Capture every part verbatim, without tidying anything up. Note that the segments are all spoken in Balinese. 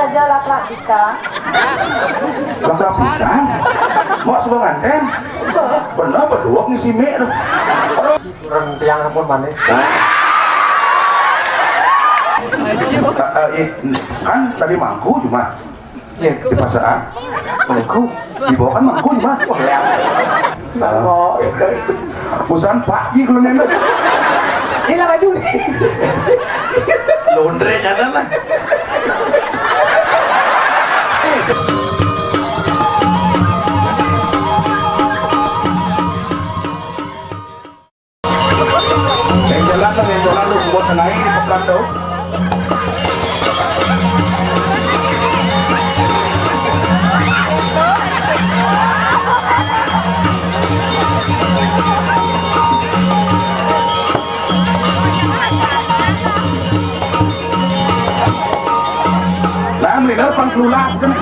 Ada laklak dika. Laklak dika? Mau suka nganten? Bener, berdua ngisi mie tuh. Rentiang sampun manis. Eh, eh, kan tadi mangku cuma. Iya, di pasar. Mangku. Dibawa kan mangku cuma. Wah, ya. Busan Pak Ji kalau nendang. Ini lah baju nih. Laundry jangan lah. Yang jalan tuh, yang jalan tuh, buat naik di papan tuh. Lah, mrene pang kelulas kan.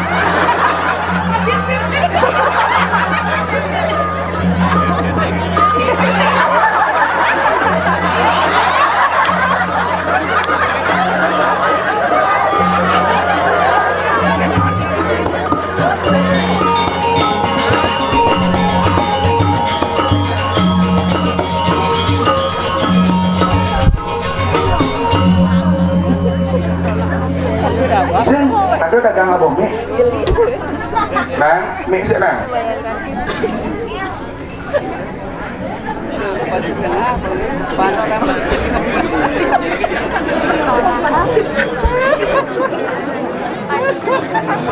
Sing, ada dagang apa, Mi? Nang, Mi sik, Nang.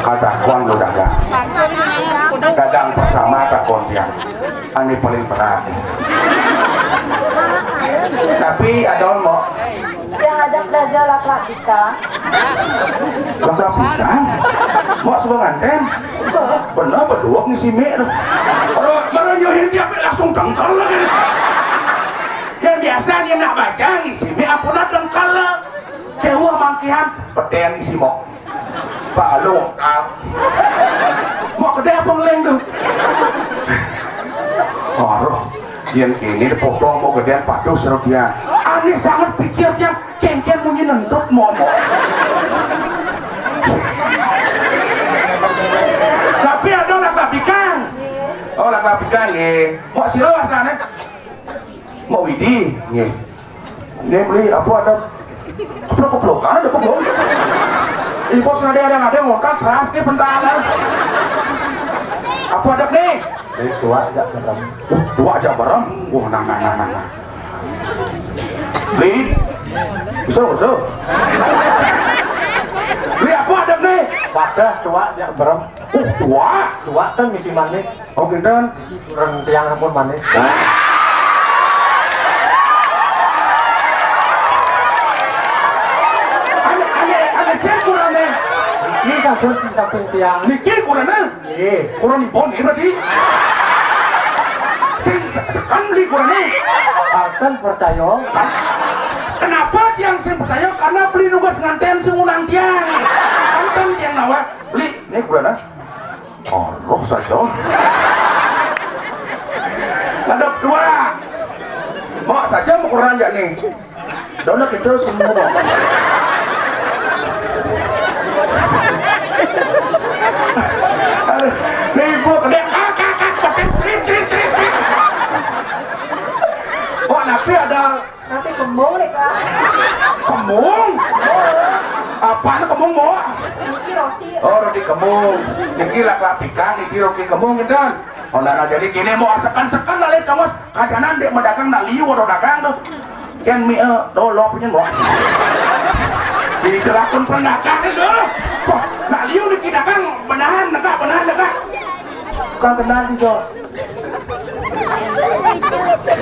Kata kuang lo dagang. Dagang pertama tak kontian. Ini paling berat. Tapi ada mau. Yang ada belajar laklak dika. Laklak dika? Mau suka nganten? Bener, berdua ngisi mie tuh. Baru, baru nyuhin dia langsung dengkel lagi. Yang biasa dia nak baca ngisi mie, ampun lah dengkel. Kewah mangkihan, pedeng isi mok. Pak lu, ah. Mau gede apa ngeleng tuh? Waduh, yang kini dipotong mau gedean padus seru dia. Aneh sangat pikirnya, kengken munyi nentut mau mau. Tapi ada lah kapikan. Oh, lah kapikan, nggih. Mau sira wasane? Mau Widi, nggih. Nggih, beli apa ada keplok-keplokan ada kebun. Ibu sengaja ada ada ngotak keras ke pentalan. Apa ada nih? Ini tua aja bareng. Uh, tua aja bareng. Wah, nang nang nang nang. Beli, bisa betul. Beli apa ada nih? Wadah tua aja bareng. Uh, tua. Tua kan misi manis. Oh, kinten? Kurang tiang sampun manis. Ane, ane, ane, cek kurane. Iki sampun samping tiang. Niki kurane? Nggih. Kurang ibu nih tadi. Sing se-, sekan beli kurane. Akan percaya. Kenapa tiang sing percaya? Karena beli nugas nganten sing unang tiang. Kan tiang nawa. Beli, ini kurane. Allah saja. Ngadep dua. Mau saja mau kurang aja nih. Dona kita semua. Aduh, nih ibu gede kak kak kak pakai trip trip trip trip. Kok napi ada Nanti kembung deh, Kak. Kembung? Apaan kembung, Mbok? Niki roti. Oh, roti kembung. Niki laklak pikan, niki roti kembung, gitu. Oh, nah, nah, jadi kini mau sekan-sekan lah, lihat, Mas. Kajanan dek mendagang, nak liu atau dagang tuh. Kan mi, eh, dolop ini, Mbok. Jadi celakun pendagang itu. Wah, nak liu niki dagang, benahan, negak, benahan, negak. Kang kenal juga.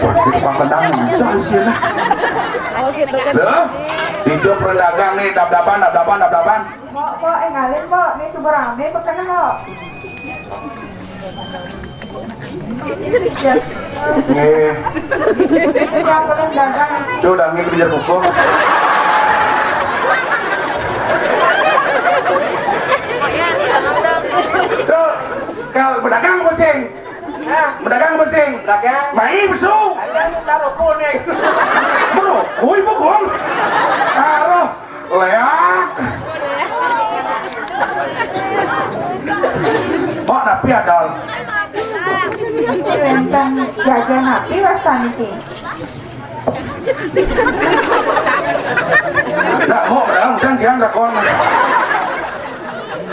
Wah, ini Kang kenal nih, bisa usia nih. Loh, hijau perdagang nih, dap-dapan, dap-dapan, dap-dapan. Mbok, Mbok, eh, ngalih, Mbok. Nih, sumber rame, pekenah, Mbok. Nih. Ini yang paling dagang. Tuh, udah ambil kejar pukul. Tuh, kalau pedagang pusing. Pedagang apa sing? Pedagang. Mai besu. Ada nu taruh kuning. Bro, kui bogong. Taruh leak. Tapi ada. Wénten jajan napi wastan niki? Ndak mau, barang jangan dia ndak kon.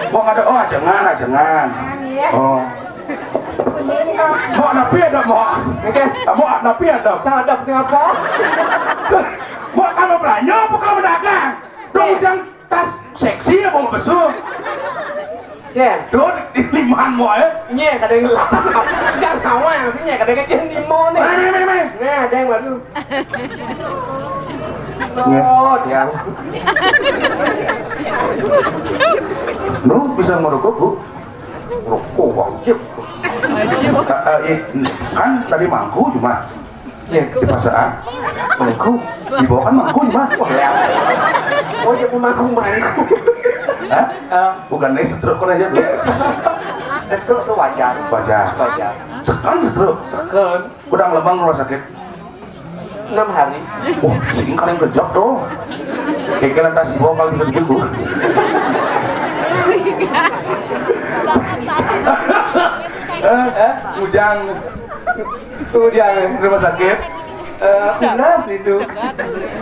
Mau ada, oh, ajengan, ajengan. Iya. Oh. Mau napi ada, mau. Oke, mau napi ada. Cakep sing apa? Mau kamu belanja apa kamu dagang? Dong, iya. Ujang tas seksi apa mau besuk? Cen. Dong, di liman mau, eh? Nye, kadang ngelak. Jangan tawa yang sini, kadang kecil di mau nih. Mana, mana, mana, mana? Nah, ada yang baru. Nye. Oh, dia. Lu bisa ngerokok, Bu? Ngerokok wajib. Eh, eh, i-, kan tadi mangku cuma di pasar. Mangku. Dibawa kan mangku cuma. Oh, ya. Oh, dia pun mangku, mangku. Hah? Eh. Bukan nih, setruk kan aja, Bu. Setruk tuh wajar. Wajar. Wajar. Sekan setruk. Sekan. Udah lemang rumah sakit. Enam hari. Wah, sing kalian kejap tuh. Kayak kalian tas bawa kalau gitu gitu. Eh, eh, Ujang. Tuh dia rumah sakit. Eh, pulas itu.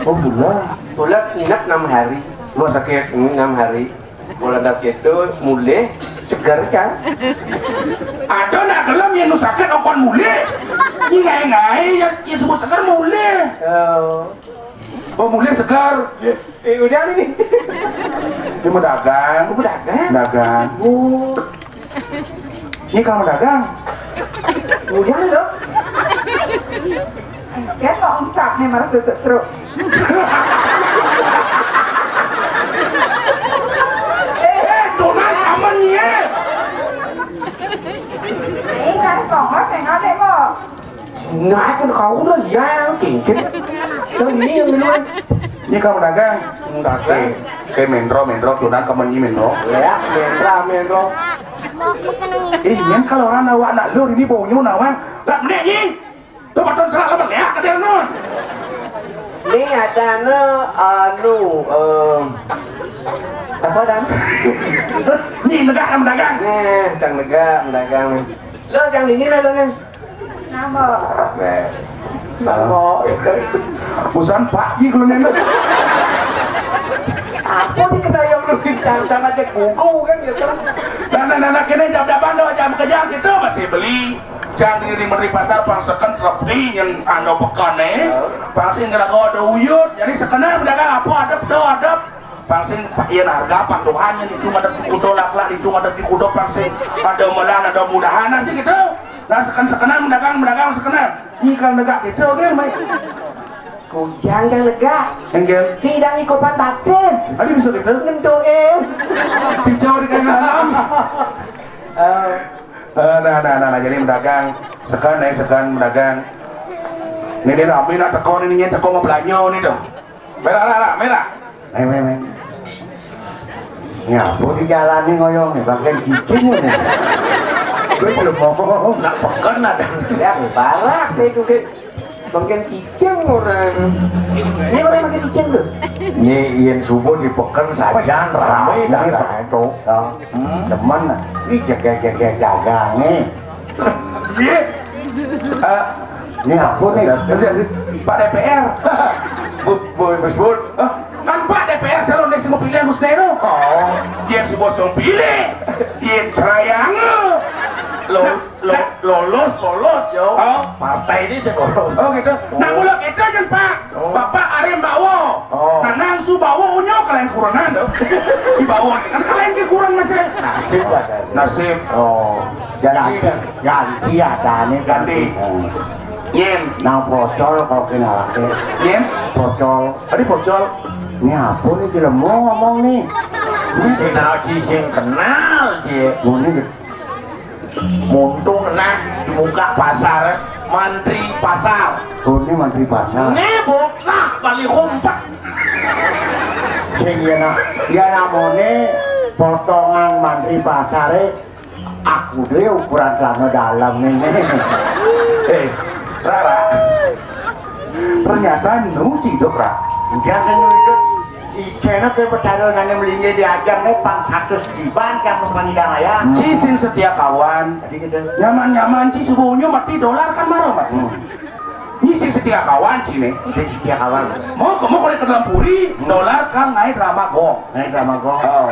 Oh, pulas. Pulas nginep enam hari. Rumah sakit. Hmm, enam hari. Mulai dari itu mulih seger kan? Ada nak gelem yang nu sakit okon mulih. Ini ngai-ngai yang, yang sebut seger mulih. Oh. Oh, mulih seger. Eh, udah nih. Dia mau dagang. Mau dagang? Dagang. Oh. Ini kalau mau dagang. Udah dong. Kan mau omsak nih, marah susuk truk. Eh, tunan aman ya. Ini kan kongos yang ada kok. Nah, kan kau udah ya, cincin. Dan ini yang duluan. Ini kamu dagang? Enggak, kayak, kayak mendro, mendro, tunan kamu ini mendro. Ya, mendro, mendro. Ih, ini kalau orang nawa anak lu ini baunya nawan. Lah, mending ini. Tuh, patron salah apa ya? Kadang nun. Ini ada anu, anu, eh, apa dan? Ini negak yang dagang. Nih, yang negak, dagang. Lo yang ini lah lo nih. Nama? Nih. Nama? Busan Pak Ji kalau nih. Apa sih kita yang lu bincang sama aja buku kan gitu. Dan anak-anak ini jam delapan doh, jam kerja kita masih beli. Jangan di Menteri Pasar pang seken terepi yang ando pekan eh. Pang sing ngerago ada uyut, jadi sekenal pedagang apa ada pedo ada. Pang sing iyan harga panduhan yang itu ada di kudo laklak itu ada di kudo pang sing ada melan ada mudahan sih gitu. Nah seken sekenal pedagang pedagang sekenal. Ini kalau negak gitu kan baik. Kujang yang negak. Enggak. Si idang ikupan baptis. Ada bisa gitu. Ngentuin. Hijau di kanan. Eh, Eh, nah, nah, nah, nah, jadi mendagang, sekan, eh, sekan mendagang. Ini, ini rame nak teko ini, ini teko mau belanja ini dong. Merah, merah, merah, merah. Eh, eh, eh. Ngapa di jalan ini ngoyong nih, bagian cicing ini. Gue belum ngomong. Nak peken ada. Ya, barak deh itu, Dek. Bangkian cicing orang. Ini orang pakai cicing tuh. Ini yang subuh di peken sajan ramai dah itu. Hmm. Demen. Ih, jaga-jaga dagang nih. Iya. Eh, ini apa nih? Pak D P R. Bu, bu, bu, bu. Hah? Kan Pak D P R calon desa mau pilih Agus Nero. Oh. Dia sebut song pilih. Dia cerayang. Lo Lo-, lolos, lolos, yo. Oh. Partai ini sih lolos. Oh, gitu. Nah, mula kita kan, Pak. Oh. Bapak Arya Bawo. Oh. Nah, nang su bawo unyo kalian kurangan, tuh. Di bawo nih. Kan kalian ke kurang masih. Nasib ada. Nasib. Oh. Jadi, ganti ya, Dani ganti. Ganti. Hmm. Yen. Nang pocol kalau kena laki. Yen. Pocol. Tadi pocol. Ini apa nih, jelema ngomong nih? Ini si Naji sing kenal, Ji. Ini Muntung nah di muka pasar, mantri pasar. Oh, ini mantri pasar. Ini bocah bali humpet. Sing ya nak, ya namone potongan mantri pasare aku dhewe ukuran celana dalam ini. Eh, Rara. Ternyata nu cidok, Ra. Biasa nu ikut. Ijéné ké Betara nané melinggih di ajang né pang satus jiban cang pangidang ayang. Ci sing setia kawan. Tadi gitu. Nyaman-nyaman ci subuhnya mati dolar kan marah mati. Hmm. Ini sing setia kawan ci né. Sing setia kawan. Mau kamu kalau ke dalam puri, hmm, dolar kan naik drama gong. Naik drama gong. Oh.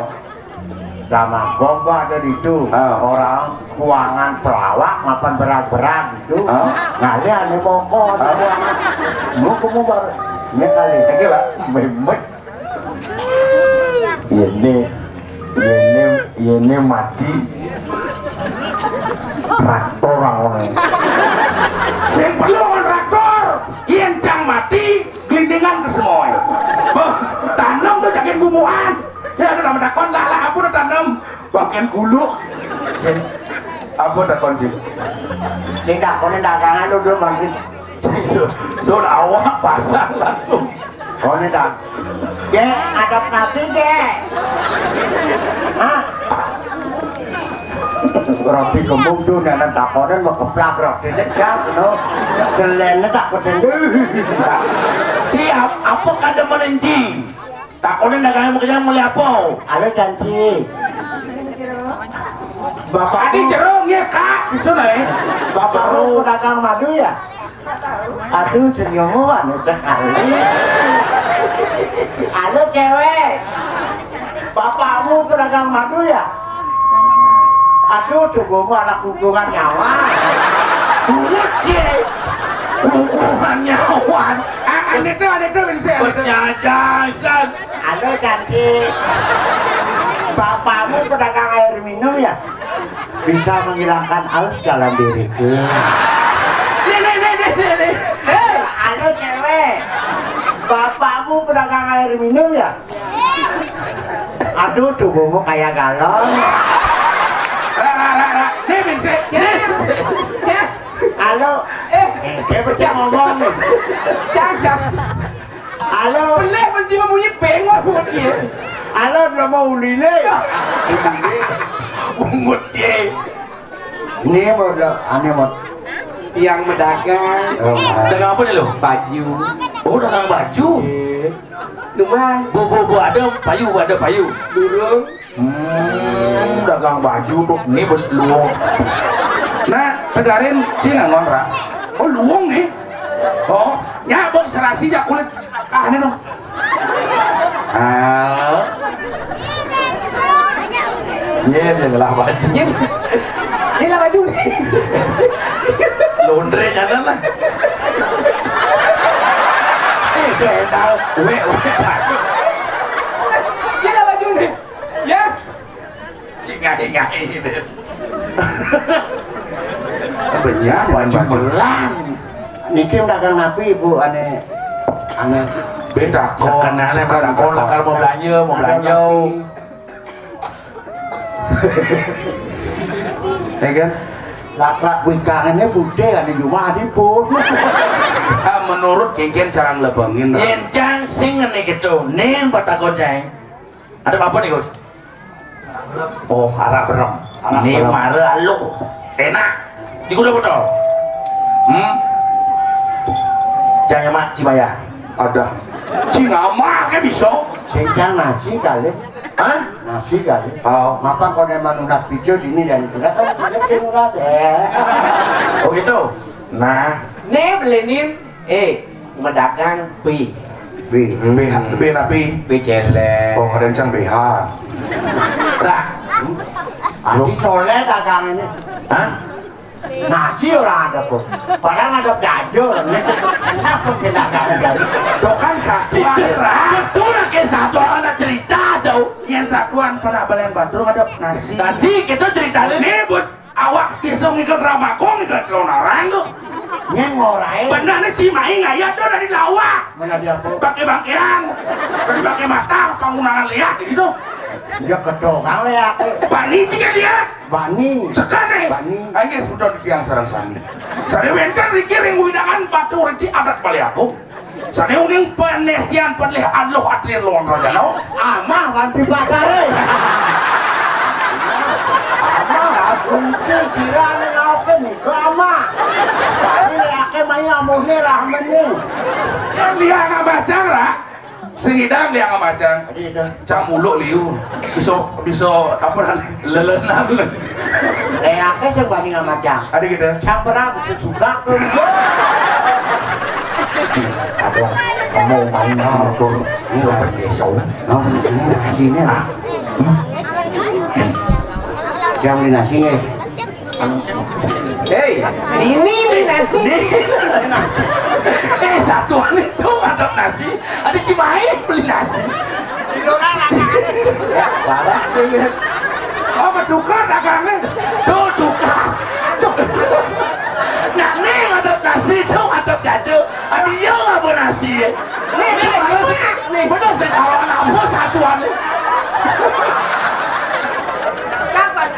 Drama gong bah ada di itu. Oh. Orang kuangan pelawak mapan berat-berat gitu. Oh. Ngalih anu bongkos. Oh. Mau kamu baru. Ini kali. Oke lah. Memet. Yéné, yéné, yéné mati traktor ngono. Sing perlu ngon traktor, yén cang mati, gelindingan ke semoy. Beuh, tanem tuh jakin bumbuan. Ya, ada nama takon, lah, lah, apa udah tanem? Bagian guluk. Apa takon sih? Sing takoné dagangan lu dulu, Bang. Sing su-, sun awak pasang langsung. Oh, ini dah. Gé, ada napi, Gé? Hah? Roti kembung tuh, nenek takonan mau keplak roti ini, Cak, no. Selainnya takotin. Ci, ap-, apa kada menenci? Takonan dagangan mau kenyang, mau apa? Halo, Canci. Bapak Adi jeruk, ya, Kak. Itu lah, ya. Bapak lu pedagang madu, ya? Aduh, senyuman sekali. Halo, cewek. Bapakmu pedagang madu, ya? Aduh, tubuhmu anak hubungan nyawa. Bungut, Ci. Hubungan nyawa. Ah, ada tuh, ada tuh, bisa, ada tuh. Bosnya aja, San. Halo, cantik. Bapakmu pedagang air minum, ya? Bisa menghilangkan aus dalam diriku. Nih, nih, nih, nih, nih, nih. Hei, halo, cewek. Bapakmu pedagang air minum, ya? Aduh, tubuhmu kayak galon. Ra, ra, ra, ra. Nih, Vincent. Cek. Cek. Halo. Eh. Eh, dia pecah ngomong. Cakep. Halo. Pelé, benci membunyi bengok buat dia. Halo, belum mau ulile. Bungut, Ci. Ini mau udah aneh, mau. Yang medagang. Oh, dagang apa nih lo? Baju. Oh, dagang baju. Iya. Lu, Mas. Bu, bu, bu, ada payu, ada payu. Durung. Hmm, dagang baju tuh, ini luung. Nah, tegarin, Ci ngangon, Ra. Oh, luung nih. Oh, ya, bok serasi ya kulit. Ah, ini dong. Ah. Iya, dia ngelah baju. Iya. Ini lah baju nih. Laundry kanan lah. Eh, dia tahu. Wek, wek, baju. Ini lah baju nih. Ya. Si ngai-ngai gitu. Benyah, baju belang. Niki dagang napi, Ibu, ane, ane. Beda, sekenane beda, kalau mau belanja, mau belanja. Ya kan? Lak-lak wikangane budhe ane jumah dipun. Ah, menurut kengken cara nglebengin. Yen cang sing ngene gitu, ning patakon cang. Ada apa nih, Gus? Oh, arak berem. Arak berem. Ini mare aluh. Enak. Di kuda betul. Hmm? Jangan mak Cimaya. Ada. Cing ama ke bisa. Sing cang nasi kali. Hah? Nasi kali. Oh. Mapan kau neman unas pijo dini dan kira kan sing unas, eh. Oh gitu. Nah. Nih belenin. Eh, medagang B. B. B, B napi? B celek. Oh, kerencang B H. Nah. Adi Soleh dagang ini. Hah? Nasi orang ada pun. Padahal ada belajar. Ini cukup enak pun kita dagang dari. Tuh kan satuan. Betul lah, kayak satuan ada cerita tuh. Yang satuan pernah balen batur ada nasi. Nasi, kita cerita ini, Bud. Awak bisa ngikat rabako, ngikat celonarang tuh. Nyén ngoraé. Bener nih, Cimai ngayat tuh dari lawak. Mana dia, Bu? Pakai bangkean. Dari pakai mata, pangunangan lihat gitu. Dia kedongang lihat. Bani sih dia. Bani. Sekarang nih. Bani. Ayo sudah di tiang sarang sami. Saya wénten riki ring widangan batu riki adat Bali Agung. Sané uning panesian panlih aluh atli luang rajana. Amah wan pipasare. Amah, kunci jira ane ngaoke nika amah. Tapi lek ake mai amuhne rahmene. Kan dia nggak baca, Ra? Sing idang liang amacang. Adi itu. Cang muluk liu. Bisa, bisa apa namanya? Lelenan. Eh, apa sing bani amacang? Adi gitu. Cang pernah bisa suka. Aduh, kamu main motor. Iya. Sudah besok. Oh, ini sini. Ah. Yang beli nasi nih. Hei, ini beli nasi. Eh, satuan itu ada nasi. Ada Cimahi beli nasi. Parah. Oh, bertukar dagangnya. Tuh, tukar. Tuh. Nah, nih, ada nasi, tuh, ada jajan. Ada yang apa nasi? Nih, nih, baru sih. Nih. Bener sih, kalau anak bos satuan. Kapan?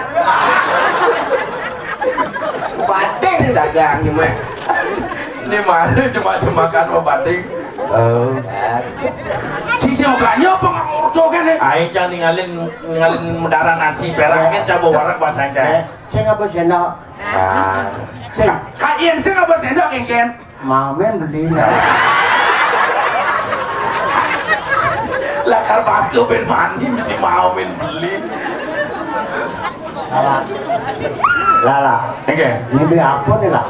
Pating dagang gimana? Ini mana cuma-cuma kan mau pating. Oh. Si si okannya apa nggak mau tuh kan nih? Aing cang ninggalin ninggalin mendara nasi perak kan coba warak bahasa aing. Eh, saya nggak bawa sendok. Ah. Saya Ka Ian sih nggak bawa sendok, Ken? Mau men beli. Lah karbatu ben mani mesti mau men beli. Lala. Lala. Oke. Ini beli apa nih lah?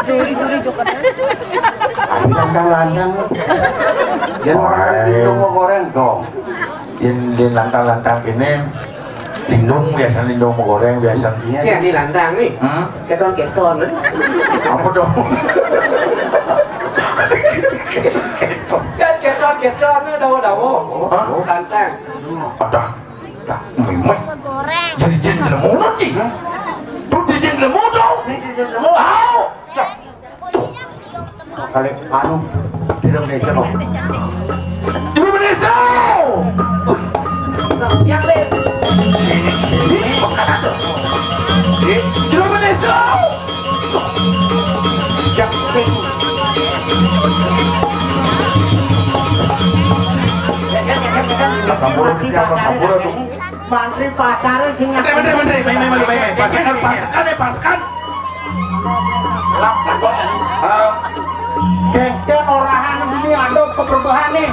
Duri-duri juga. Tapi kandang landang. Jangan orang itu mau goreng dong. Yang di lantang-lantang ini lindung biasa, lindung goreng biasa. Iya. Si Andi lantang nih. Hmm? Keton-keton. Apa dong? Kan keton-keton nih dawa-dawa. Hah? Lantang. Ada. Dah, memang. Jadi jin jelemu nanti. Tuh di jin jelemu dong. Ini jin jelemu. Au. Kali anu, tidak bisa kok. Tidak bisa. Yang lain. Ini bukan aku. Tidak bisa. Yang sing. Kabur, kabur tuh. Mantri pasare sing. Menteri, menteri, menteri, main, main, main, main. Pasakan, pasakan ya, pasakan. Lap, lap, lap. Ah. Kengken orahan ini ada perubahan nih.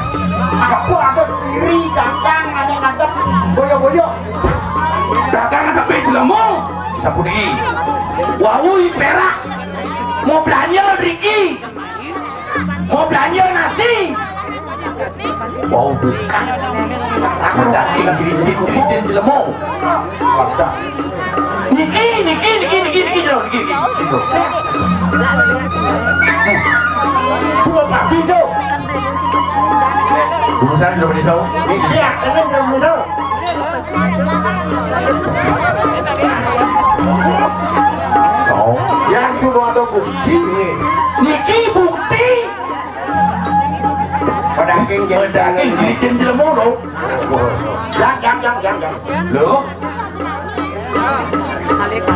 Aku ada kiri, dagang, ada ngadep, boyo-boyo. Dagang ada pe jelemu. Sapudi. Wawui perak. Mau belanja Riki. Mau belanja nasi. Mau buka. Daging jericin-jericin jelemu. Niki, niki, niki, niki, niki, jelemu, niki, niki. Gitu. Semua pasti, Jo. Urusan sudah menyesal. Niki, akhirnya sudah menyesal. Oh. Yang sudah ada bukti. Niki bukti. Pedaging jadi pedaging jadi jin jelemu lo. Jang, jang, jang, jang, jang. Lo?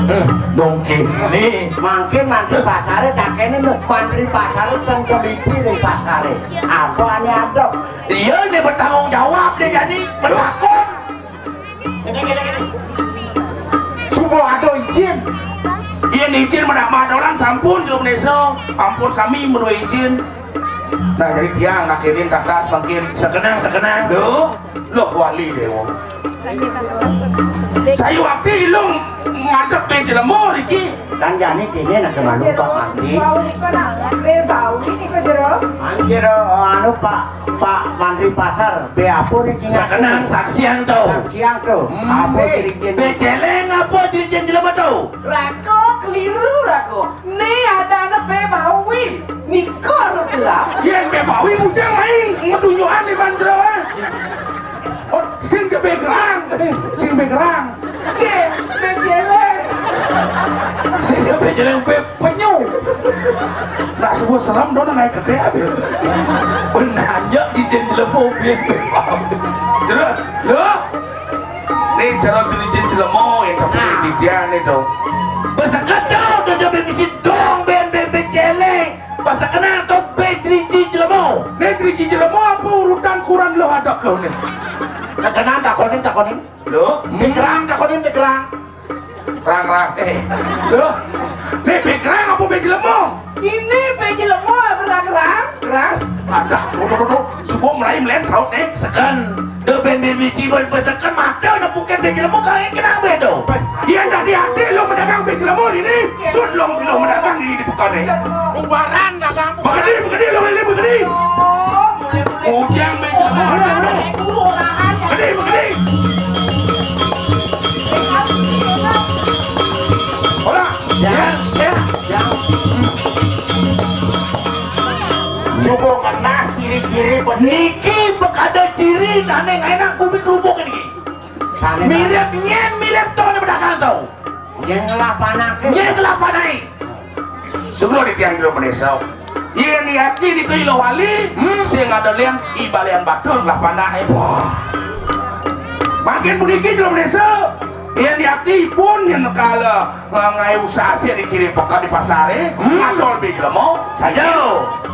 Eh, dong kene. Mangke mantri pasare, tak kene no. Mantri pasare, teng teliti dari pasare. Apa ane ada? Iya, ini bertanggung jawab dia jadi. Bertakut. Subo ada izin. Yen izin menak madolan sampun, Jero Manésa. Ampun sami menawi izin. Nah, jadi tiang nakirin kertas mangkin sekenang-sekenang. Lho, loh wali dewa. Saya waktu ilung ngadep ke jelema iki. Kan jani kene nak kemana Pak Mantri? Bau nika nak, eh, bau iki ke jero. Anjir, anu Pak, Pak Mantri Pasar, be apa ni cina? Sekenang saksian tu. Saksian tu. Hmm. Apa dirijen? Be celeng apa dirijen jelema tu? Rago keliru rago. Ni ada anak be bawi. Nikor gelap. Yen be bawi bujang main ngetunjukan di jero, eh. Oh, sing ke begerang, sing begerang. Oke, bejeleng. Sing ke bejeleng be penyu. Nak semua serem dong naik gede abis. Benanya di jin jelema be. Terus, lo. Nih cara diri jin jelema yang tapi di dia nih dong. Besekat dong, udah jadi bisi dong ben ben bejeleng. Pas sekenang to pe jeriji jelema. Nih jeriji jelema apa urutan kurang lo hadap lo nih? Sekenang takonin, takonin. Lo? Dikerang takonin, dikerang. Rang, rang. Eh. Lo? Né, bé kerang apa bé jelema? Ini bé jelema, kerang, kerang, kerang. Adah, tuh, tuh, tuh, tuh. Suba mulai melain saut né. Seken. Duh, bén, bén bisi bén peseken mata, nepukin bé jelema, kaya kenang bé to. Yén dadi ati lu madagang bé jelema dini, sud lu, lu madagang dini di tukang né. Bubaran dagang. Begedi, begedi, lu ini begedi. Ujang bé jelema, begedi, begedi. Ora. Ya, ya, ya. Suba ngenah ciri-ciri benih. Niki bakada ciri ané ngénak gumi kerubuk niki. Sané mirip nyén, mirip to né pedagang to. Nyén ngelah panaké. Nyén ngelah panaké. Suba di tiang jero manésa. Yén ati di Kayula Wali, hmm, sing ada lian i balian batur ngelah panaké. Wah. Mangkin puniki jero manésa. Yén ati pun yén kala ngaé usaha sing dikirim peka di pasaré, hmm, ngadol bé jelema. Saja.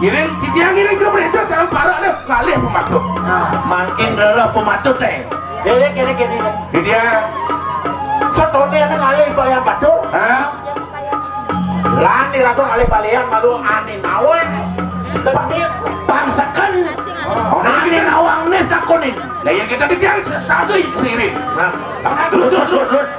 Ngiring, titiang ngiring jero manésa sareng para né ngalih pematut. Nah, mangkin rereh pematut té. Kéné, kéné, kéné. Titiang. Satoné ané ngalih balian batur. Hah? Lan iraga ngalih balian malu ané nawang. Gendis. Pang seken. Oh. Ané nawang nis takonin. Lah, yén kita titiang sesatu seiring. Nah, terus, terus, terus, terus.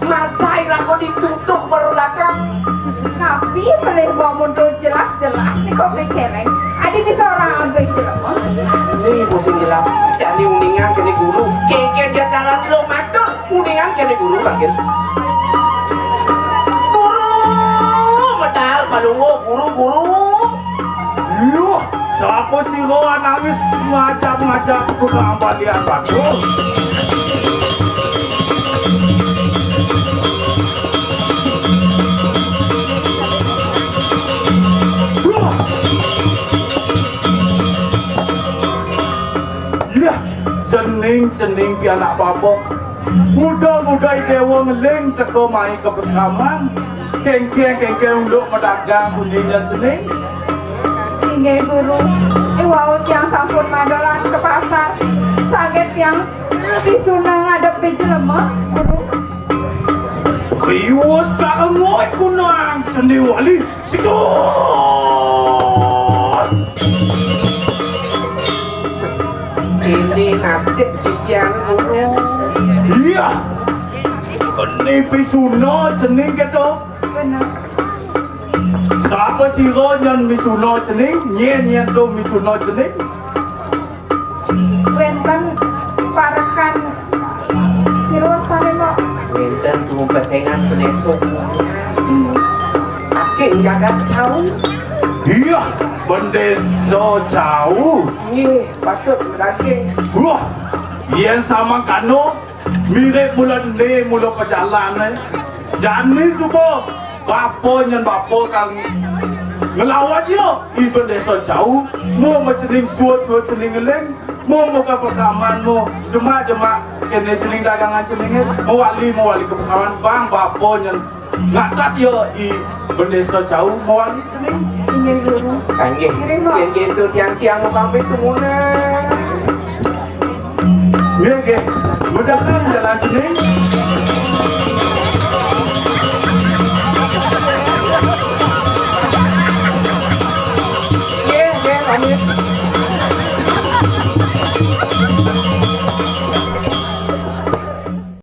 Masa iraga dituduh baru dagang. Napi pelih mau muntul jelas-jelas nih kok bé céléng. Adi bisa orang abéh jelema. Ini musim jelas. Jani uningan kéné guru. Kéngkén dia cara lo matur. Uningan kéné guru, mangkin. Guru, medal, palungguh, guru, guru. Yuh, sapa sira nangis ngajak-ngajak kuda ambalian batu? Yuh. Yah, cening-cening pianak bapa. Muda-muda i déwa ngeling teka mai ka pasaman. Kéngkén, kéngkén unduk madagang punyi jan cening. Inggih, Guru. Iwau tiang sampun madolan ka pasar. Saget tiang pisuna ngadep bé jelema, Guru. Kriwus karengoi kunang cening wali. Sikut. Ini nasib titiang, Guru. Iya. Keni pisuna cening kéto. Bener. Sapa sira nyén misuna cening, nyén nyén to misuna cening? Wénten parekan sira wastané, Mbok? Wénten tumpesengan pendésa. Aking jagat Cau. Iya, pendésa Cau. Nggih, patut daging. Wah, yén samangkana mirip mula né mula pajalané. Jani suba bapa nyén bapa kang nglawan ya, i bendésa Cau, mau macening suud, suud cening ngeling, mau muka pasaman, mau jemak-jemak kéné cening dagangan ceningé, mawali, mawali ka pasaman, bang bapa nyén ngatat ya, i bendésa Cau, mawali cening. Inggih, Guru. Inggih. Nggih, Mak. Yén kéto tiang-tiang mau pamit tumuna. Nggih, nggih. Bejalan, jalan sini. Nggih, nggih, pamit.